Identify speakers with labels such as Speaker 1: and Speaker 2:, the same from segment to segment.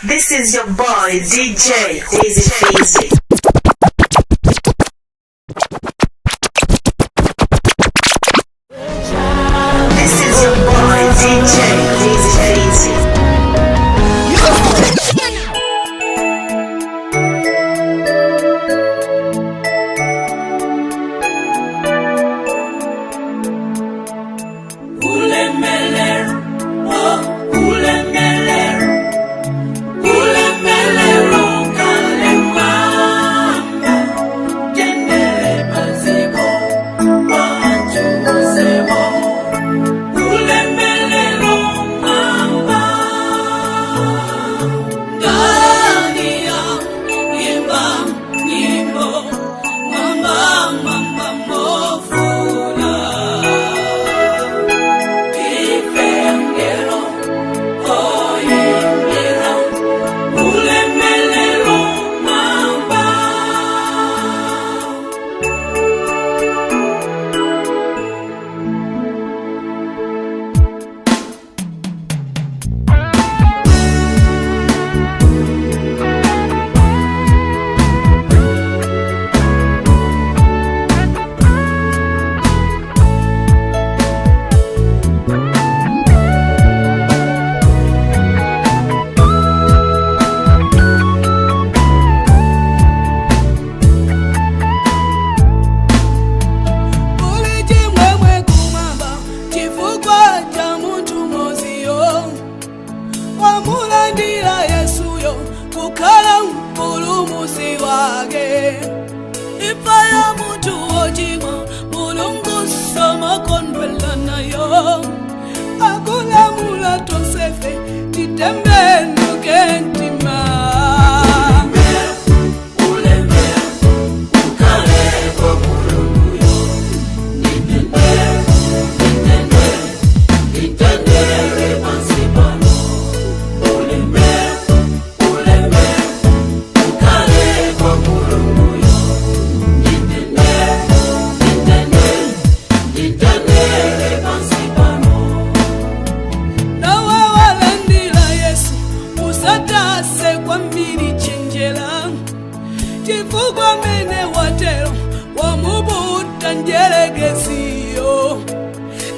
Speaker 1: This is your boy DJ Daisy Fazy. This is your boy DJ Daisy Fazy.
Speaker 2: Ulemelero, oh, ulemelero, ulemelero kalemamba, kendele paziko, wachuzewo, ulemelero mamba. Ndani ya imba nyimbo, mamba, mamba mofula. Ifengelo, oyimbira, ulemelelo mamba.
Speaker 3: Kuli chimwemwe kumwamba chifukwa cha munthu moziyo wamulandira Yesuyo kukhala mpulumusi wake. Imfa ya munthu wochimwa Mulungu samakondwela nayo, akulamula tonsefe titembenuke mtima. Nawe walandila Yesu, usatase kwambiri, chenjera chifukwa mene watero wamubuta njelekeziyo,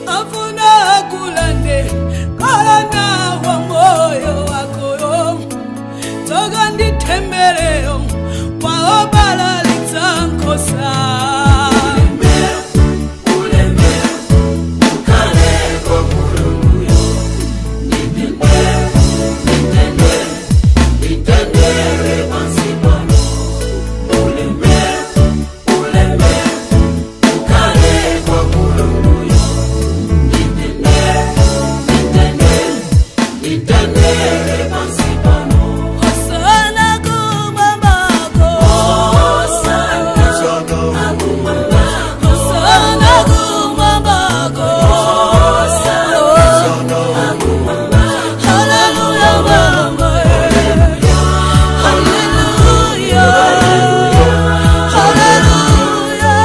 Speaker 3: afuna akulande kalana wa moyo wakoyo. Tsoka ndithemberero kwaobalalitsa nkhosa. Hosana kumambako, Hosana kumambako, Hallelujah, mama, hallelujah, hallelujah,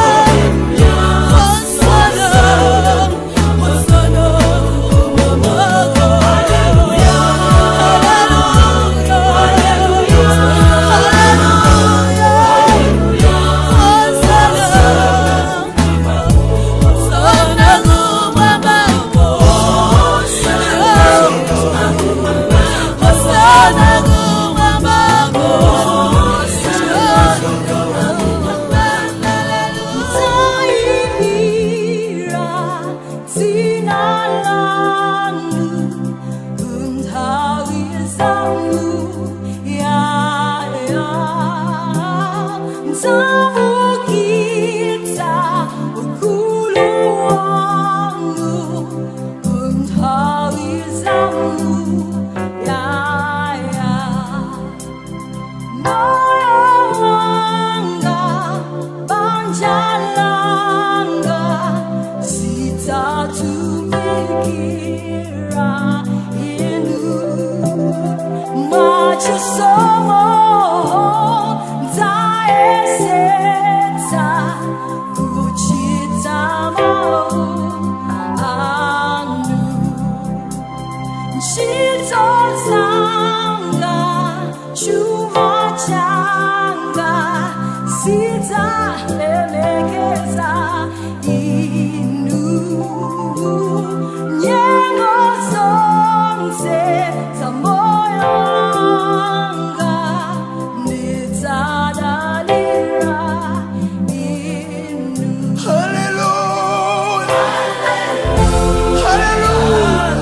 Speaker 3: Hosana, Hosana kumambako, hallelujah,
Speaker 4: Anu.
Speaker 2: Chuma changa sidzalemekeza inu nyengo zonse za moyo wanga ndidzadalira inu.
Speaker 4: Hallelujah. Hallelujah.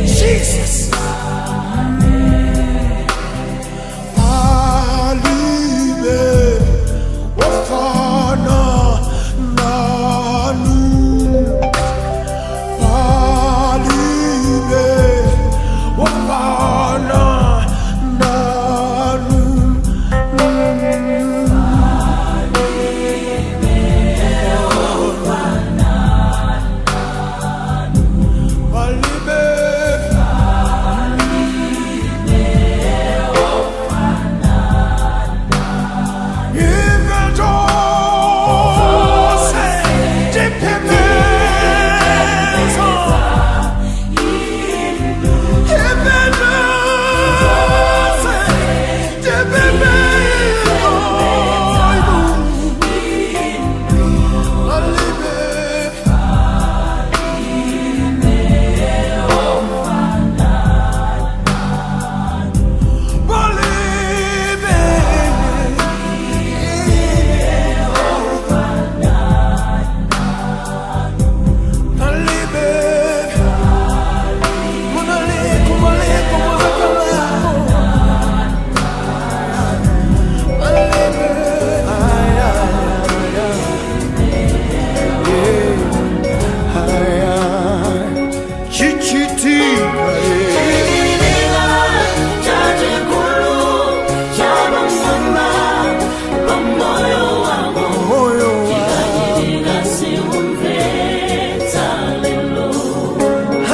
Speaker 4: Jesus. Alibe wafana nanu. Alibe wafana nanu. Alibe.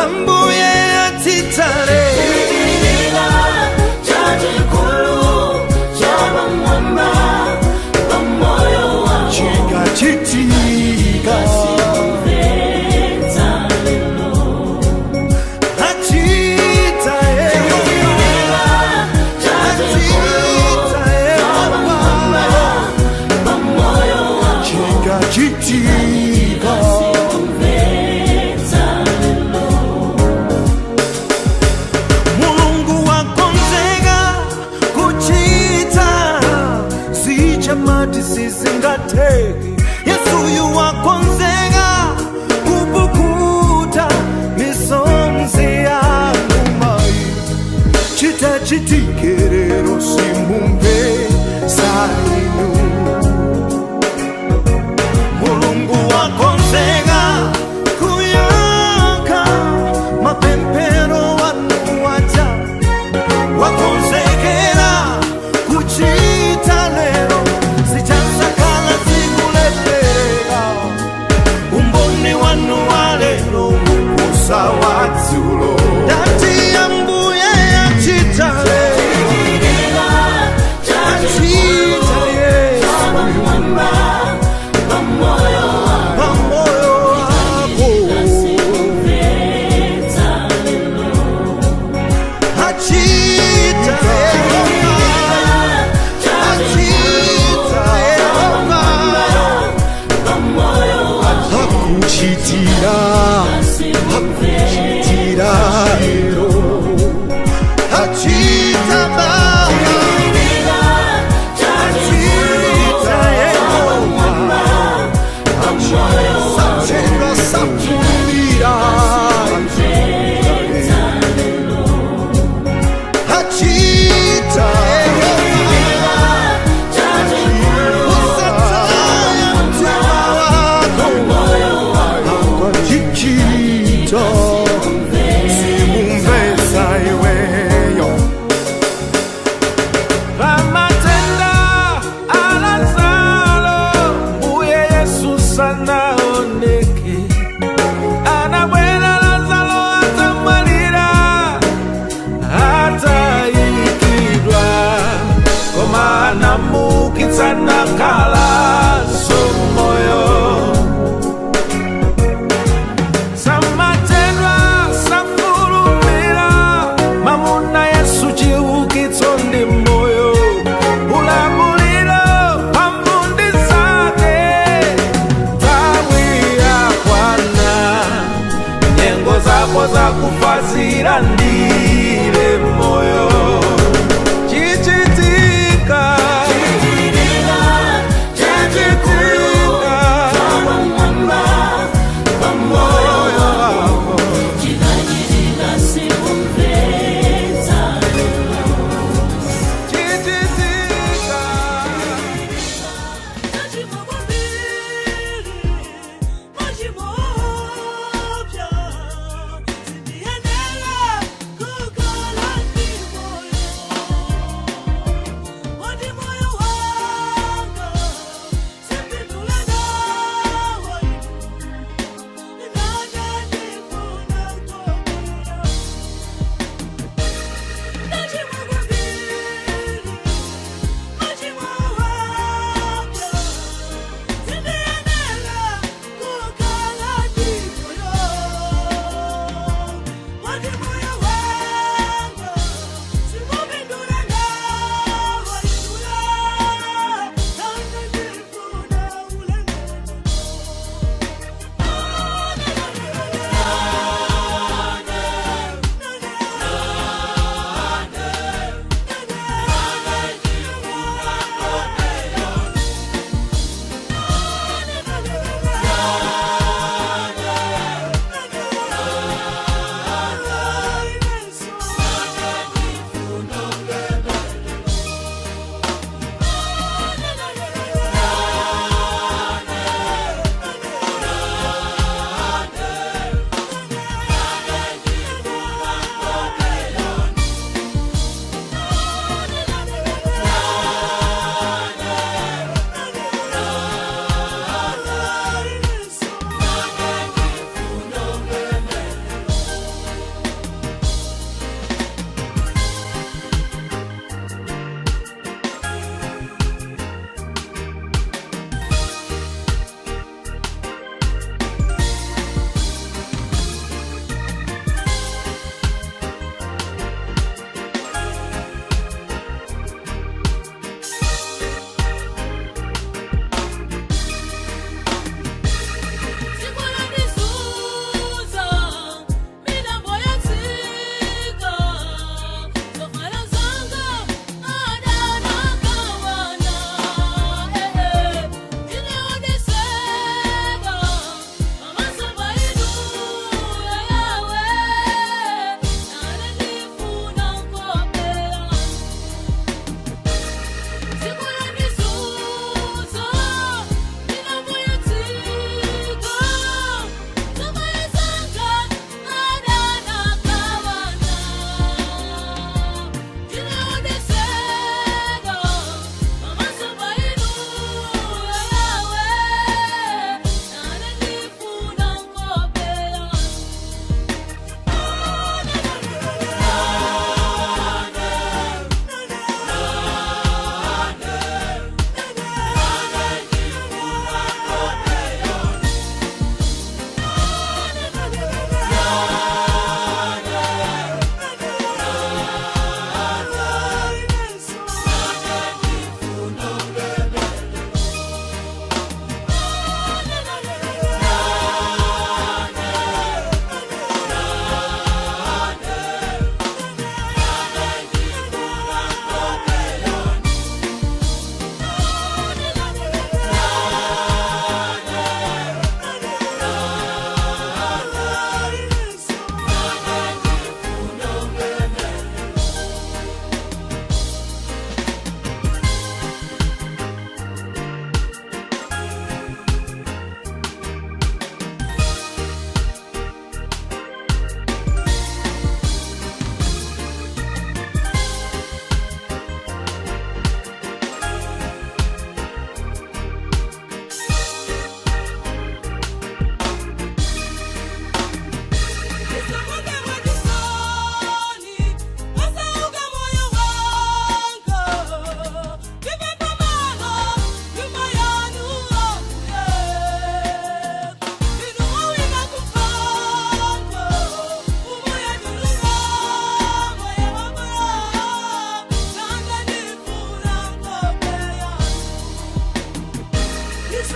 Speaker 5: Ambuye atitale
Speaker 4: Chikachitika
Speaker 5: achita Yehova achita Yehova
Speaker 4: Chikachitika
Speaker 5: Mulungu wakonzeka kuchita sichamati sizingateki Yesuyu wakonzeka kupukuta misonzi yangu mai
Speaker 4: Chitachitikerero simumbe sainu.
Speaker 5: Mulungu Sadzakhala moyo. Samachedwa, safulumira, mamuna Yesu chiukitso ndi moyo, ulamuliro pambundi zake. Nthawi yakwana, nyengo zako zakufazira ndile moyo. Chichitika.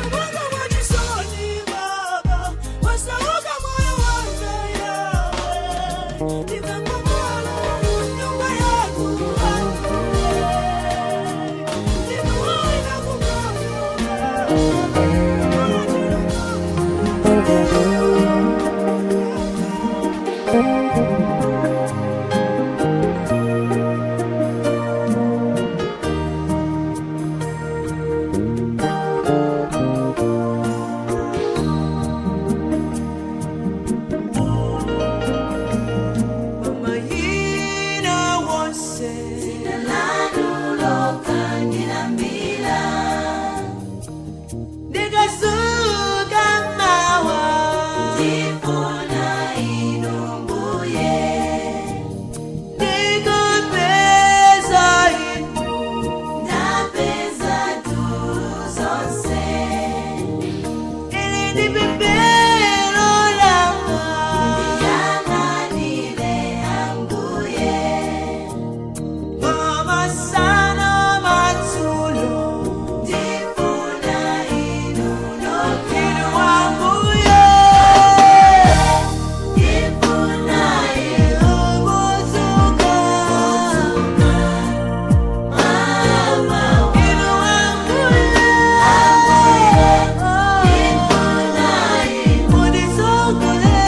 Speaker 3: Mwanga wachisoni baba, wasauka moyo wanga yawe. Ndikangomala nyumba yako ndikuwaina
Speaker 2: Mayina wonse ndikazuka mawa ndikupeza inu ili ndi pemphero langa Mama sana matsulo inu wambuye umuzuka inu wambuye undisogolele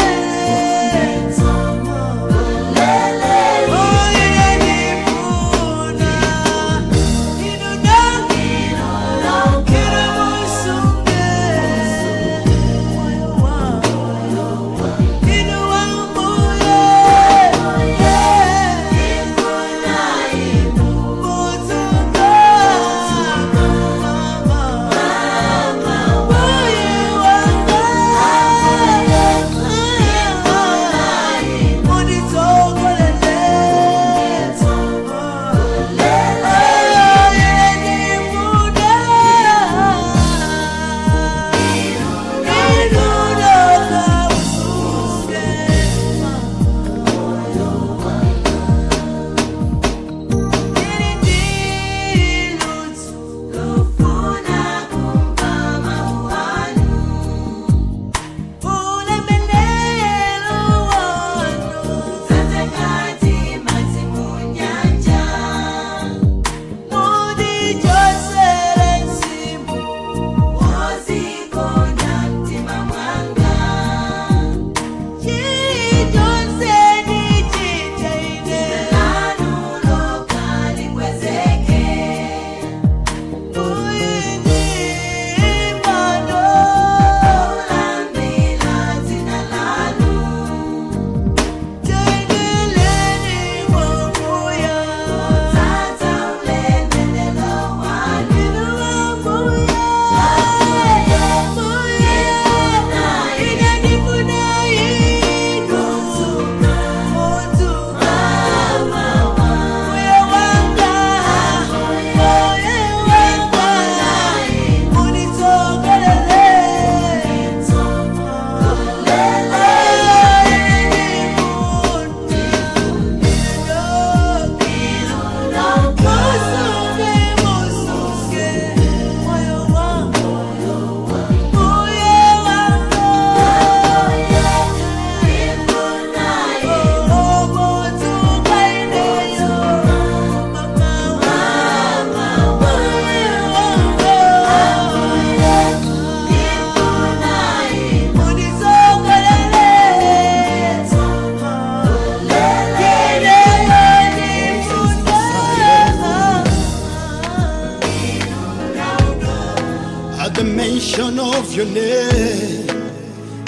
Speaker 4: At the mention of your name,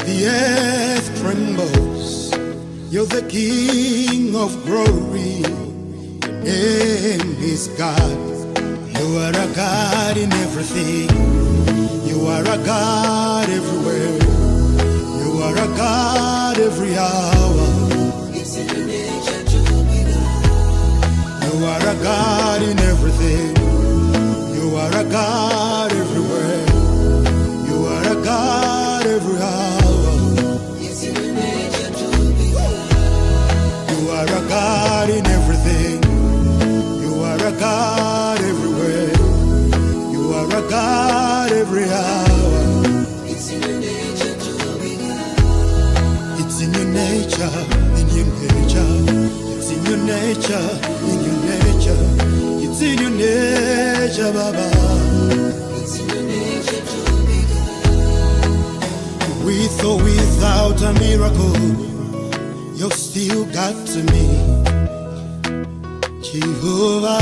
Speaker 4: the earth trembles. You're the King of glory. Your name is God. You are a God in everything. You are a God everywhere. You are a God every hour. You are a God in everything. You are a God everywhere. You are a God every hour. You are a God in everything. You are a God everywhere. You are a God every hour.
Speaker 2: It's in your nature to be God.
Speaker 4: It's in your nature, in your nature. It's in your nature, in your nature. It's in your nature, Baba.
Speaker 2: It's in your nature to be God.
Speaker 4: With or without a miracle, you've still got to me, Jehovah.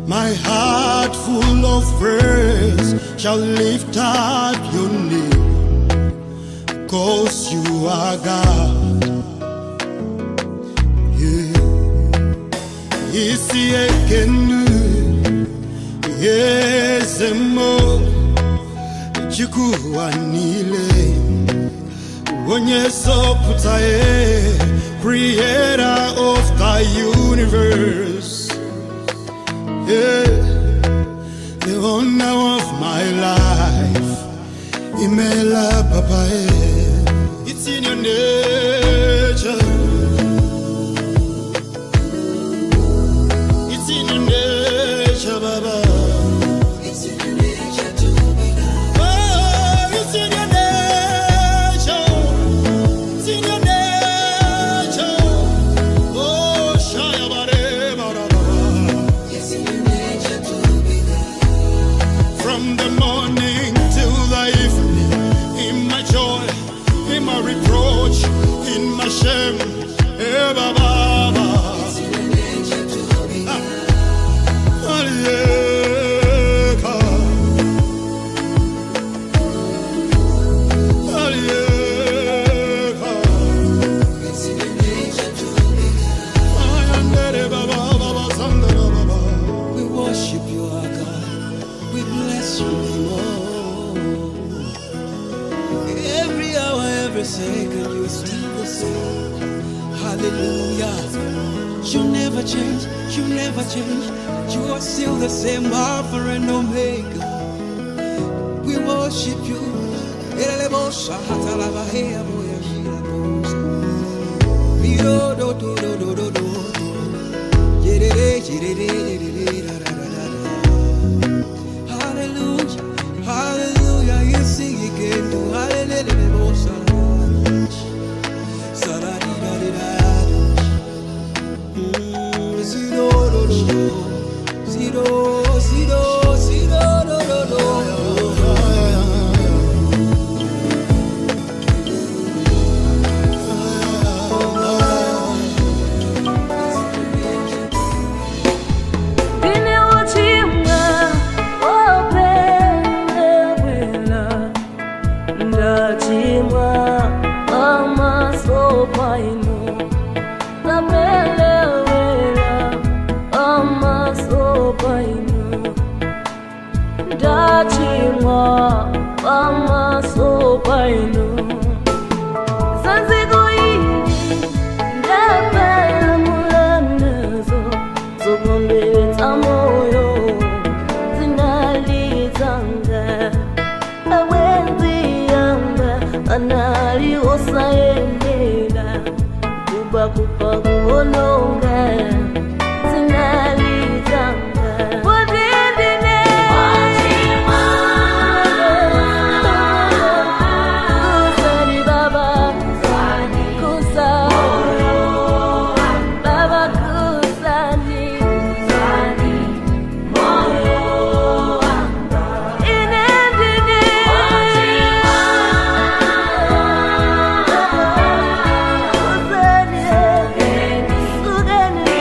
Speaker 4: My heart full of praise shall lift up your name, 'cause you are God. Yeah. Isi ekenu, ezemo, Chukwu niile, onye zọpụta ya, creator of the universe. Yeah, the owner of my life. Imela Papa, eh. It's in your nature. It's in your nature, Baba.
Speaker 2: It's in your nature to be God.
Speaker 4: Oh, it's in your nature. It's in your nature. Oh, Shaya Bare Baraba.
Speaker 2: It's in your nature to be God.
Speaker 4: From the morning till the evening, in my joy, in my reproach, in my shame, eh, Baba.
Speaker 2: It's in your nature to be God.
Speaker 4: Alieka. Alieka.
Speaker 2: It's in your nature to be God.
Speaker 4: Ayandere Baba, Baba, Sandere Baba.
Speaker 2: We worship you, our God. We bless your name, oh. Every hour, every second, you are still the same. Hallelujah. You never change, you never change. You are still the same, Alpha and Omega. We worship you. Elelebosha, hatalabahea, boya, shirabosa. Miro, do, do, do, do, do, do, do. Yerere, yerere, yerere, da, da, da, da, da. Hallelujah, hallelujah. You sing again. Hallelujah, zero, do, do, do. Zero, zero, zero, do, do, do.
Speaker 3: Ndine wochimwa wopelewela, ndachimwa pamaso painu, ndapelewela pamaso painu, ndachimwa pamaso painu. Zanziko ili ndapalamulanazo zokondweretsa moyo zinalizanga awenziyanga anali osayendela kuba kupa kuononga zinalizanga Wadindine Kusani baba Kusani Baba kusani Inendine Kusani Sugeni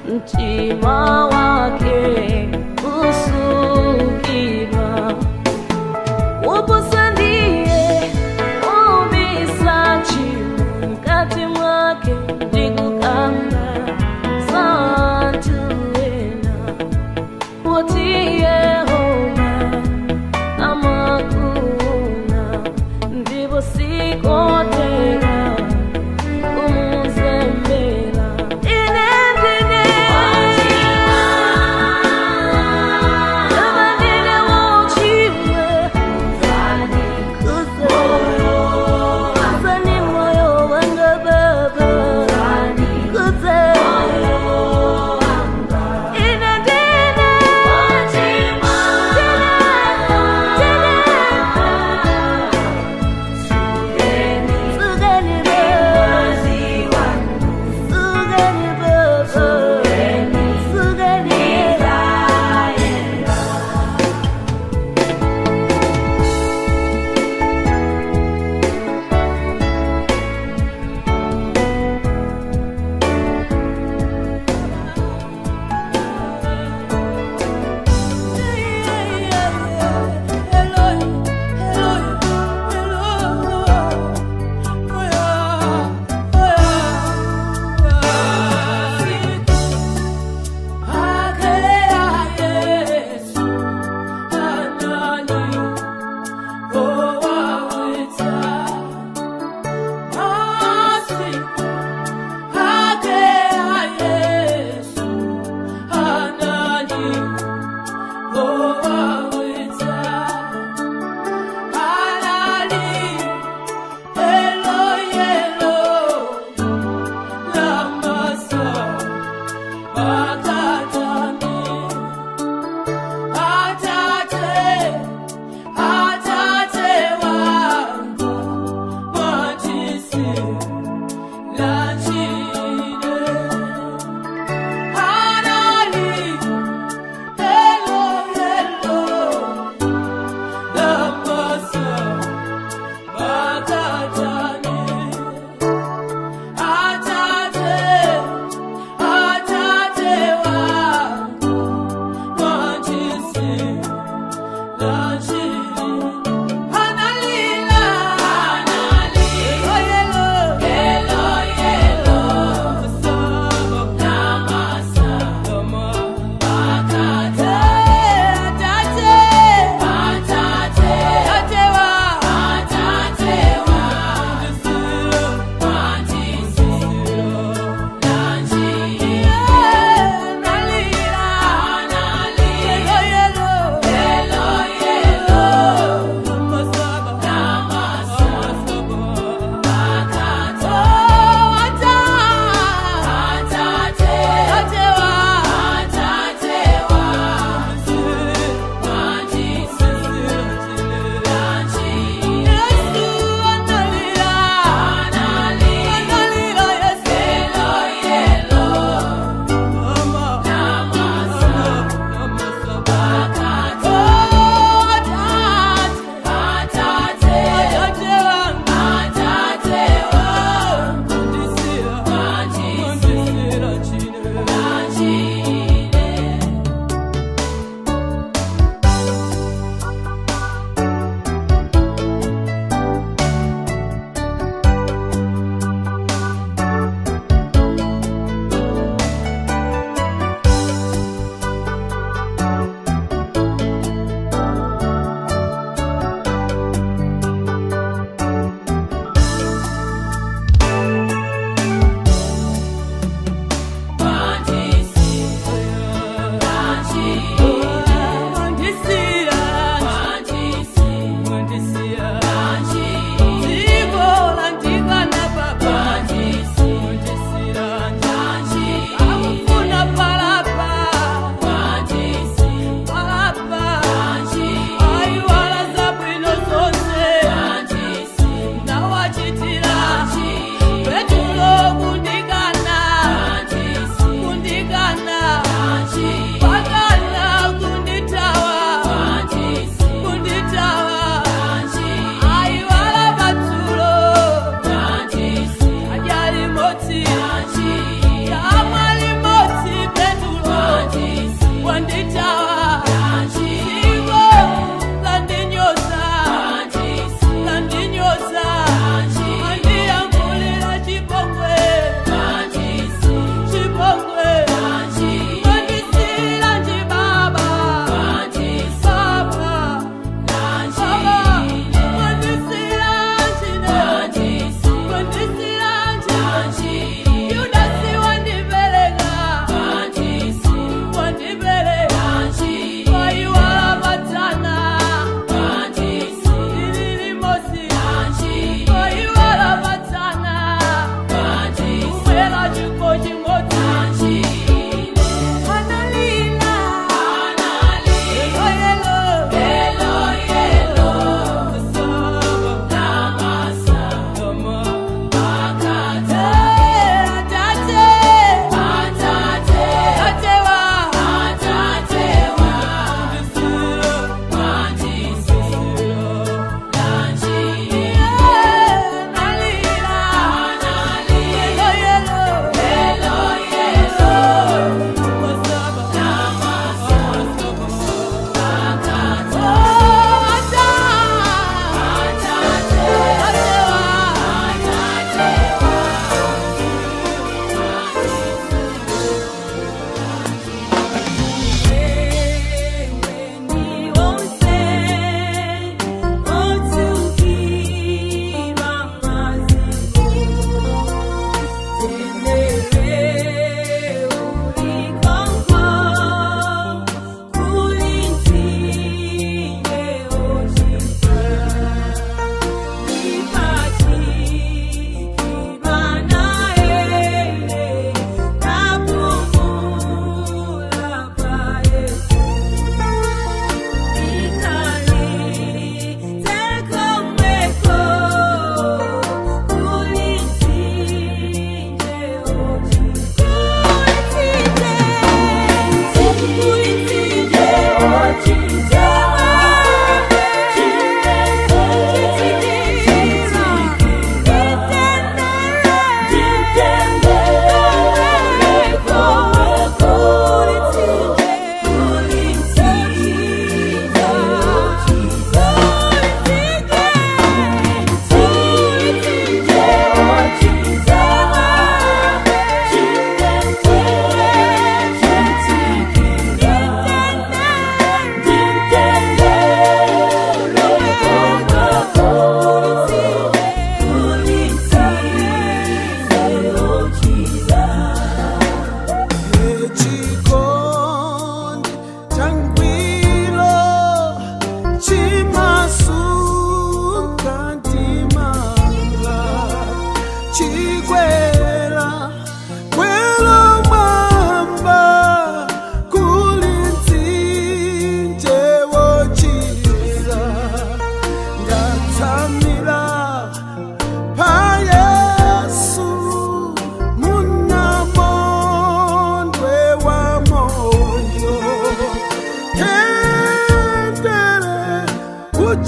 Speaker 3: Mtima wake usukirwa upusandiye ubisa chimo mkati mwake ndikukamba santuena kuti Yehova amakuona ndipo si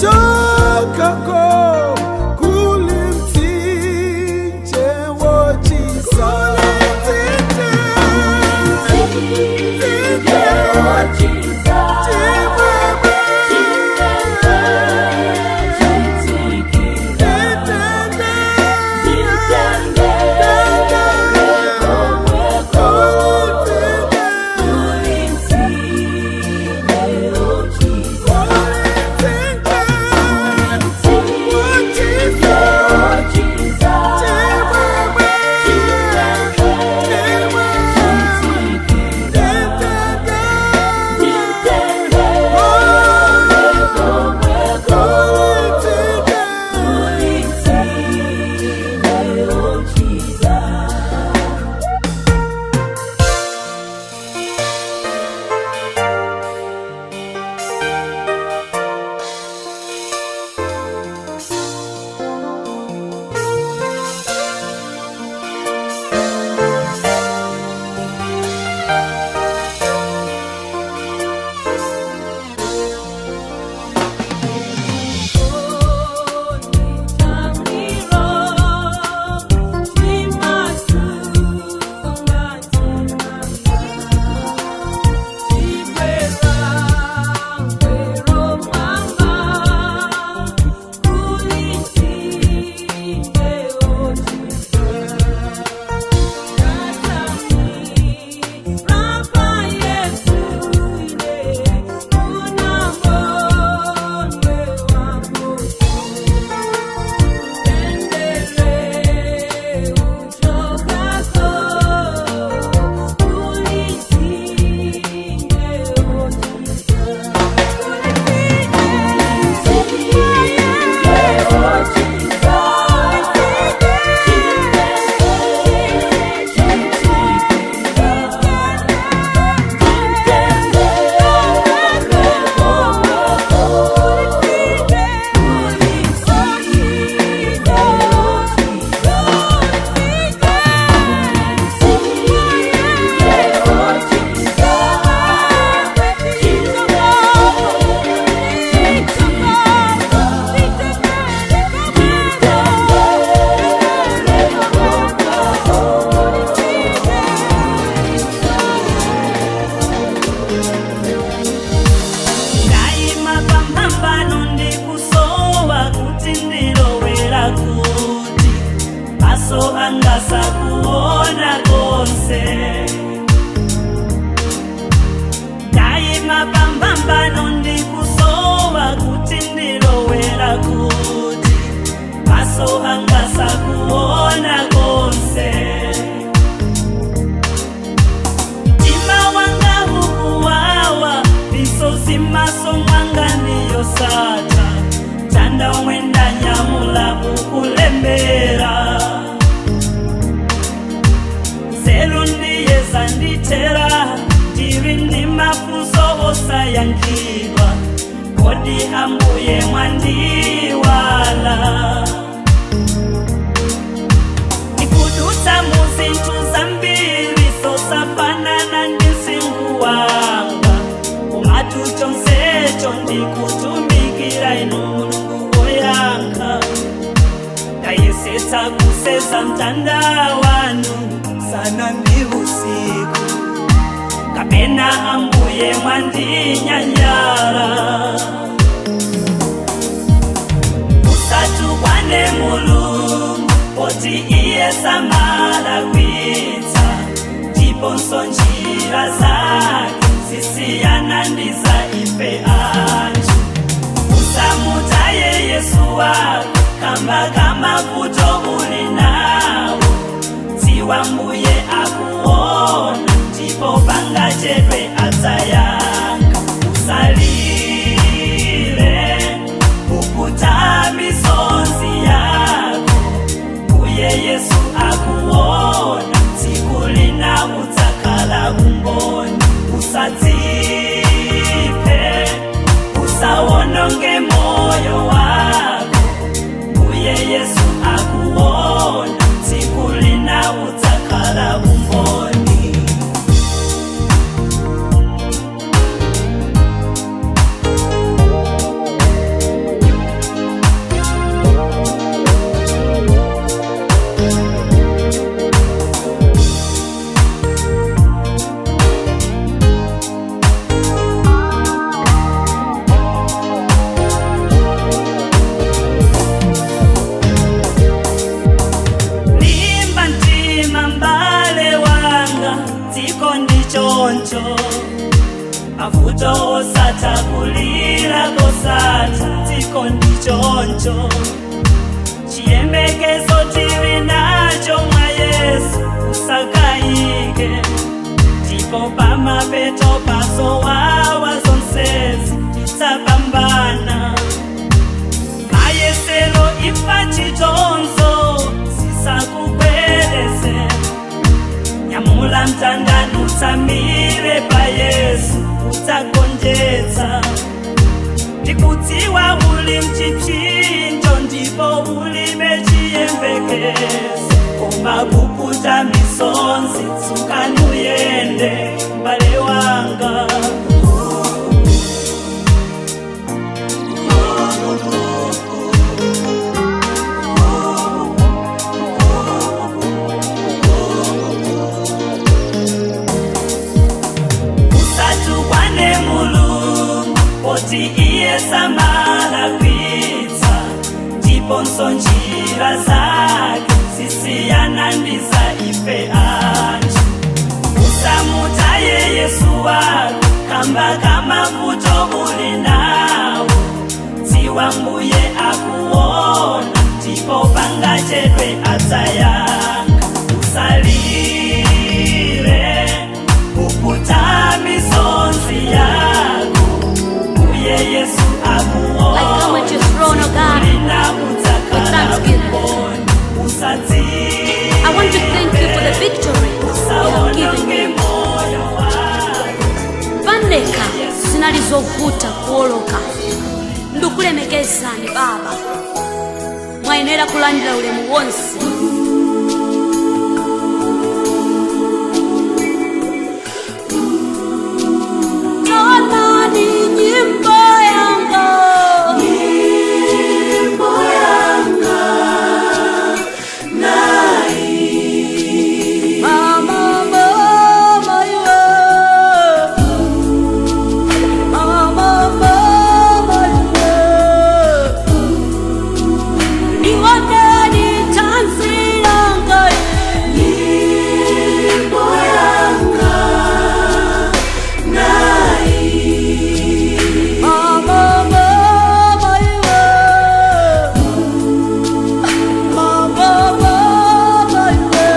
Speaker 5: Chokako kuli mtsinje wochisa.
Speaker 6: Ndaima pamphambano ndikusowa kuti ndilowera kuti maso anga sakuona konse. Ndaima pamphambano ndikusowa kuti ndilowera kuti maso anga sakuona konse. Mtima wanga ukuwawa, misozi maso mwanga ndiyo sata, tanda omwe ndanyamula kukulembera. Nzeru ndiye zandithera, ndili ndi mafunso osayankhidwa, kodi Ambuye mwandiwala? Ndikudutsa muzinthu zambiri zosafanana ndi msinkhu wanga, komatu chonsecho ndikutumikira inu Mulungu woyankha. Ndayesetsa kusenza mtanda wanu usana ndi usiku, kapena Ambuye mwandinyanyala? Usatukwane Mulungu, poti iye samalakwitsa, ndiponso njira zake zisiyana ndi za ife anthu. Usamutaye Yesu wako kamba kamavuto uli nawo, dziwa Mbuye akuona, ndipo pangachedwe adzayankha. Usalire, pukuta misonzi yako, Mbuye Yesu akuona, tsiku lina udzakhala umboni. Usadziphe, usawononge moyo wako, Mbuye Yesu akuona, tsiku lina udzakhala umboni. Mavuto osatha kulira kosatha, dziko ndichoncho. Chiyembekezo tili nacho mwa Yesu, usakayike. Ndipo pamapeto pazowawa zonsezi tidzapambana. Mayesero, imfa, chitonzo zisakugwedeze. Nyamula mtanda utsamire pa Yesu, udzagonjetsa. Ndikudziwa uli mchipsinjo ndipo ulibe chiyembekezo, koma pukuta misonzi, dzuka nuyende, m'bale wanga. Usatukwane Mulungu, poti iye samalakwitsa, ndiponso njira zake zisiyana ndi za ife anthu. Usamutaye Yesu wako kamba kamavuto uli nawo. Dziwa Mbuye akuona, ndipo pangachedwe adzayankha. Usalire, pukuta misonzi yako, Mbuye Yesu akuona.
Speaker 7: I come at your throne, O God, with thanksgiving. I want to thank you for the victory you have given me. Pandekha zinali zovuta kuwoloka. Ndikulemekezani Baba, mwayenera kulandira ulemu wonse. Taonani nyimbo yanga, nyimbo yanga. Mama, mama, iwe. Mama, mama, iwe. Niwateni tanzi yanga, nyimbo yanga. Mama, mama, iwe. Mama, mama, iwe.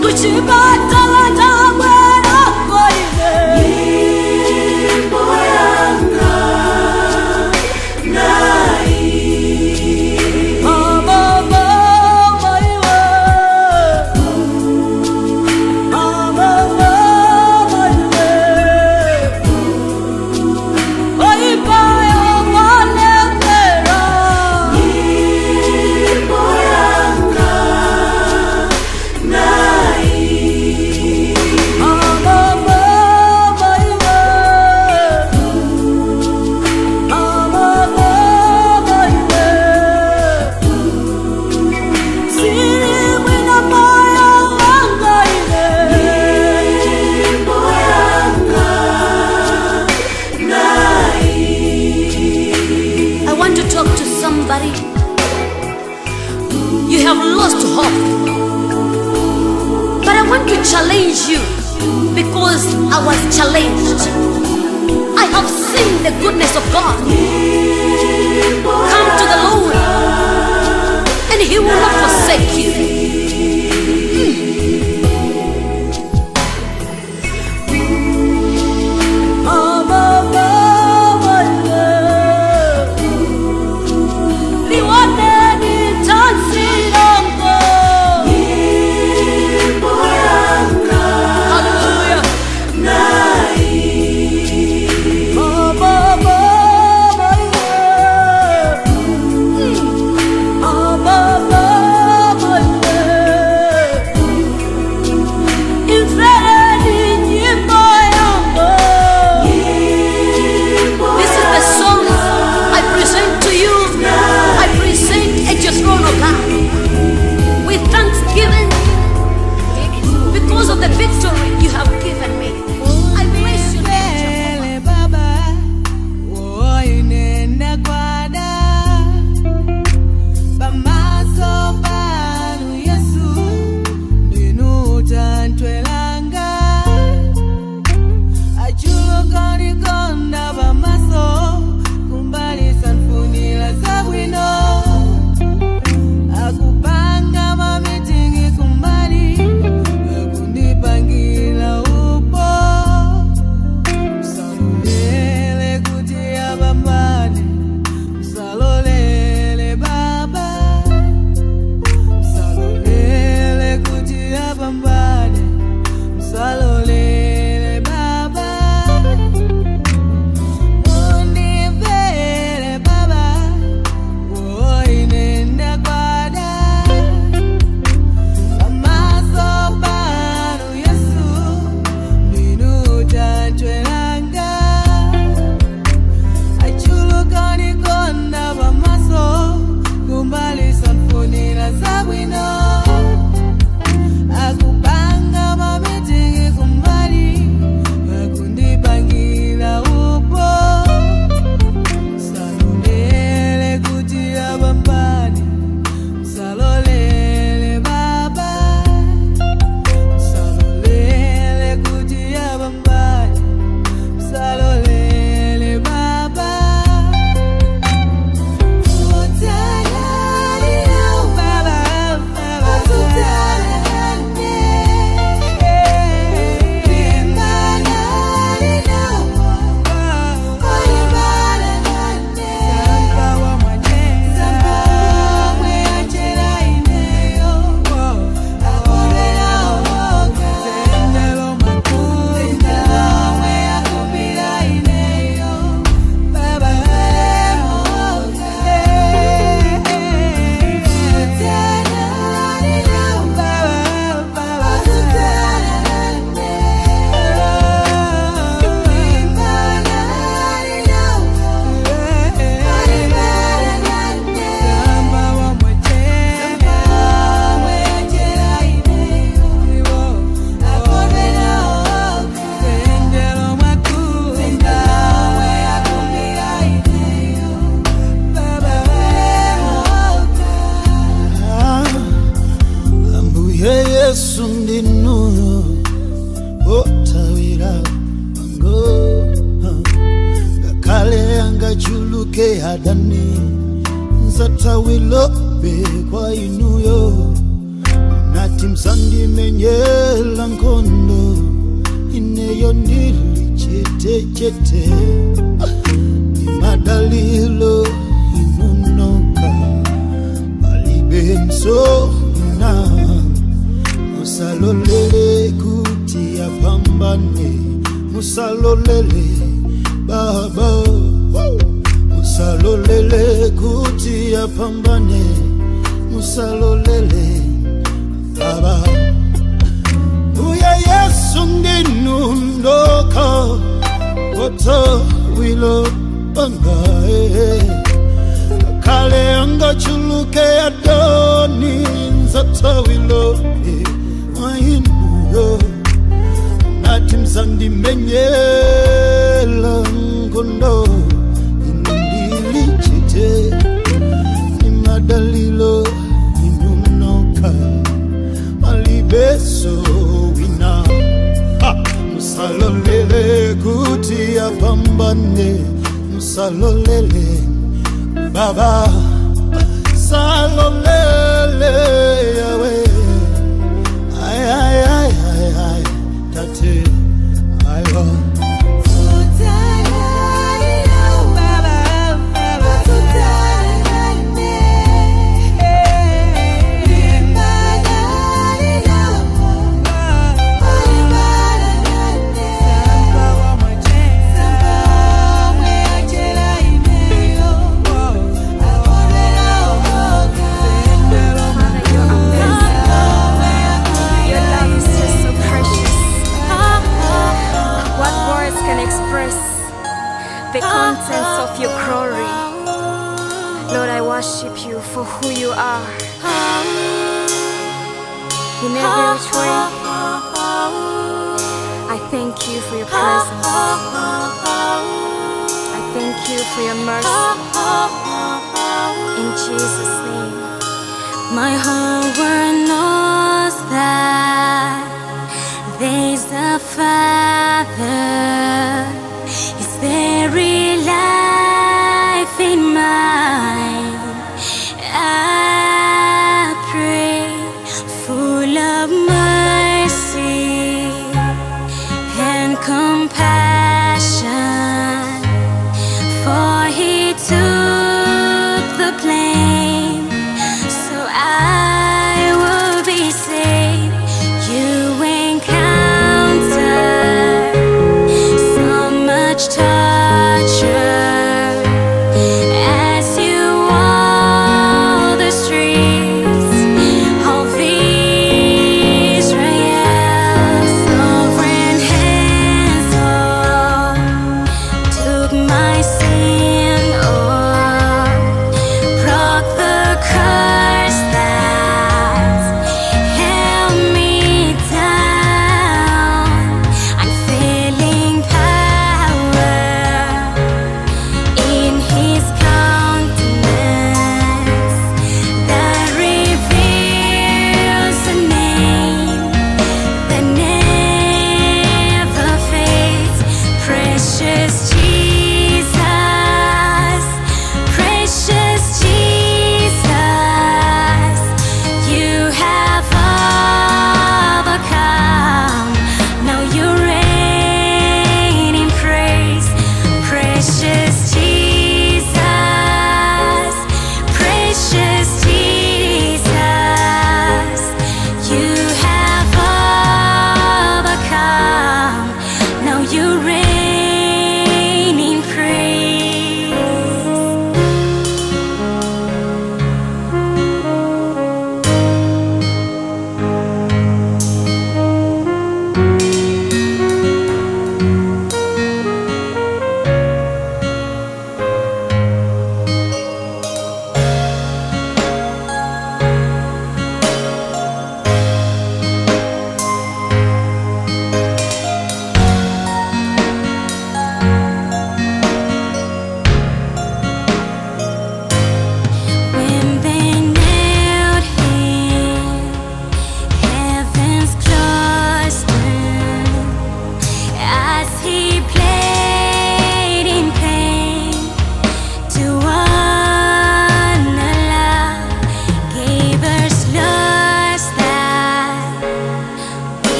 Speaker 7: Kuchipatala ndabwera kwa ine. Nyimbo yanga. Mama, mama, iwe. Mama, mama, iwe. Oipayo walemera. Nyimbo yanga. Mama, mama, iwe. Mama, mama, iwe. Siri moyo wanga ine. Nyimbo yanga. I want to talk to somebody. You have lost hope. But I want to challenge you because I was challenged. I have seen the goodness of God. Come to the Lord, and He will not forsake you. Mama, mama, yeah. Liwaneni tanzi langu. Hallelujah. Mama, mama, yeah.
Speaker 4: adani nzathawilobe kwa inuyo nati msandimenyela nkhondo ineyo ndili chete chete madalilo inunoka palibe msona musalolele kuti apambane musalolele baba musalolele kuti apambane musalolele baba uye Yesu ndinu ndoka wotawilo bangae kale angachuluke adoni nzatawilo mainuyo nati mzandimenyela ngondo inondilichite ni madalilo inunoka malibeso wina. Ha! Musalolele kuti apambane musalolele baba salolele yawe ay ay ay ay ay tate aywa.
Speaker 8: Father, you're amazing. Your love is just so precious. What words can express the contents of your glory? Lord, I worship you for who you are. In every which way, I thank you for your presence. I thank you for your mercy. In Jesus' name.
Speaker 3: My whole world knows that there's a Father. His very life in mine. I pray, full of mercy and compassion, for He took the blame, so I would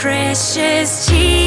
Speaker 3: Precious Jesus.